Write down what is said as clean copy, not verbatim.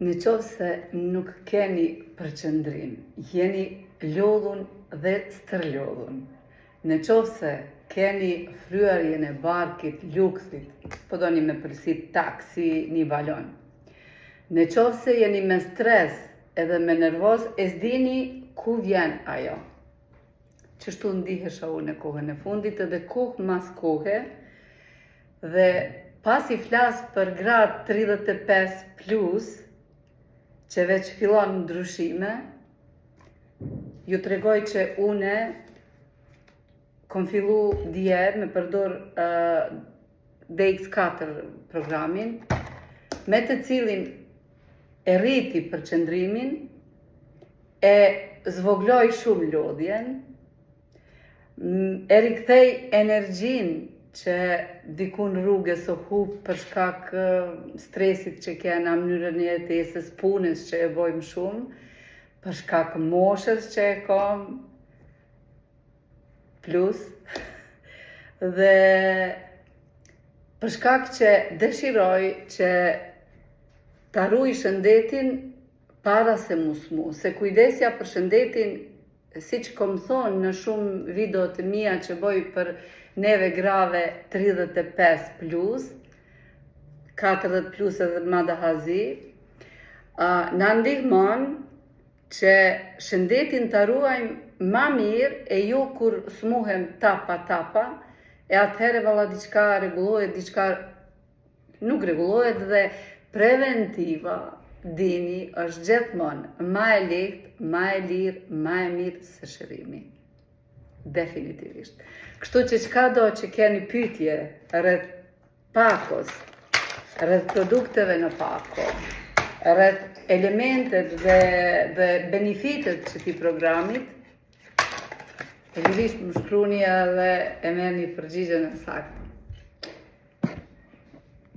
Në qoftë se nuk keni përqendrim, jeni lodhun dhe stërlodhun. Në qoftë se keni fryarjen e barkit, lukthit, po doni me pëlsit tak si një balon. Në qoftë se jeni me stres edhe me nervoz, e s'dini ku vjen ajo. Qështu ndihesha unë në kohën e fundit edhe kohë mas kohe, dhe pasi flas për gratë 35 plus, që veç fillon ndryshime, ju tregoj që une kom fillu dje me përdor uh, DX4 programin, me të cilin e rriti përqendrimin, e zvogloj shumë lodhjen, e rikthej energjinë që diku në rrugës o hup për shkak stresit që kena, mënyrën e jetesës, punës që e bojmë shumë, për shkak moshës që e kam, plus, dhe për shkak që dëshiroj që ta ruaj shëndetin para se mu smu, se kujdesja për shëndetin, si që kom thonë në shumë video të mia që boj për neve grave 35 plus, 40 plus edhe ma dahazi, uh, na ndihmon që shëndetin ta ruajmë ma mirë e jo kur smuhem tapa tapa, e atëherë valla diçka rregullohet, diçka nuk rregullohet dhe preventiva dini është gjithmonë ma e lehtë, ma e lirë, ma e mirë se shërimi. Definitivisht. Kështu që çka do që keni pyetje rreth pakos, rreth produkteve në pako, rreth elementet dhe, dhe benefitet që ti programit, e lirisht më shkruni edhe e merrni përgjigjen e saktë.